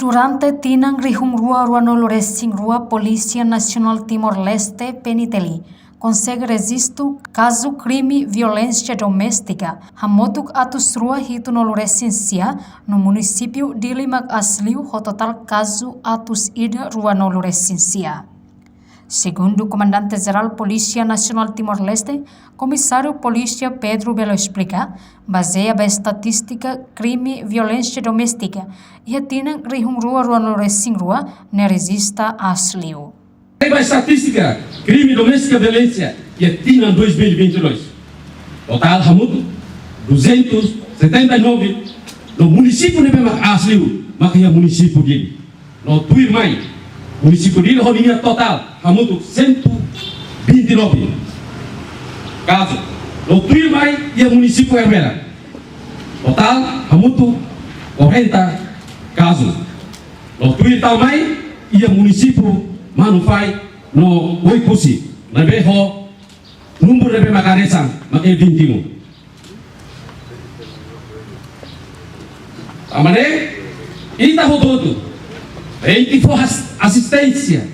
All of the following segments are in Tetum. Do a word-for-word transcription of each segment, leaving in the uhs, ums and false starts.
Durante tinan rihun rua ruanulu resin rua, Polísia Nasionál Timor-Leste, P N T L, konsege rejistu kazu krime violénsia doméstika hamutuk atus rua hitunulu resin sia, no munisípiu Dili mak aas liu ho totál kazu atus ida ruanulu resin sia. Segundu Komandante Jerál Polísia Nasionál Timor-Leste, Komisáriu Polísia Pedro Belo esplika, bazeia ba estatístika krime violénsia doméstika iha tinan rihun rua ruanulu resin rua ne'e rejista aas liu. Ba estatístika krime doméstika violénsia iha tinan dois mil e vinte e dois, totál hamutuk duzentos setenta e nove, no munisípiu ne'ebé mak aas liu maka iha munisípiu Dili. No tuirmai, munisípiu Dili ho ninia totál hamutuk cento vinte e nove kazu. No tuirmai iha munisípiu Ermera, totál hamutuk quarenta kazu. No tuir tan mai iha munisípiu Manufai no Oekusi, ne'ebé ho númeru ne'ebé mak hanesan, mak iha vinte e um. Tanba ne'e, ita hotu-hotu tenke fó as-, asisténsia,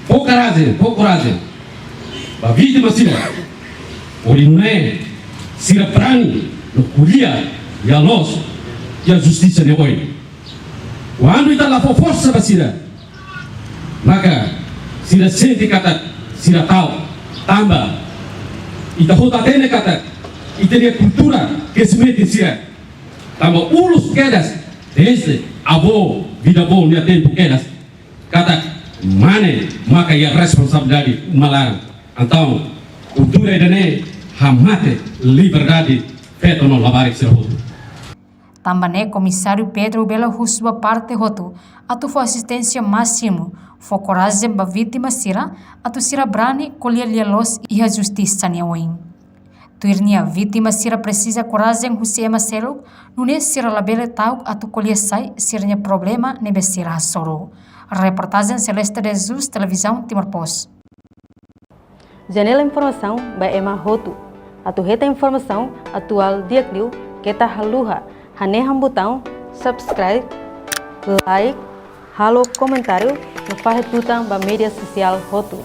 fó korajen, fó korajen ba vítima sira, hodi nune'e sira brani no ko'alia iha loos, iha justisa nia oin. Kuandu ita la fó forsa ba sira, maka sira sente katak sira ta'uk, tanba ita hotu hatene katak ita-nia kultura kesimetin sira. Tanba uluk kedas, dezde avó, bisavó nia tempu kedas, katak mane maka iha responsabilidade uma laran. Entaun, kultura ida-ne'e hamate liberdade feto no labarik sira hotu. Tanba ne'e Komisáriu Pedro Belo husu ba parte hotu atu fó asisténsia másimu, fó korajen ba vítima sira, atu sira brani ko'alia lia loos iha justisa nia oin. Tuir nia, vítima sira presiza korajen husi ema seluk, nune'e sira labele ta'uk atu ko'alia sai sira-nia problema ne'ebé sira hasoru. Reportajen Celeste de Jesus, Televizaun Timor Post. Janela informasaun ba ema hotu. Atu hetan informasaun atuál di'ak liu, keta haluha hanehan butaun subscribe, like, halo komentáriu, no fahe tutan ba média sosiál hotu.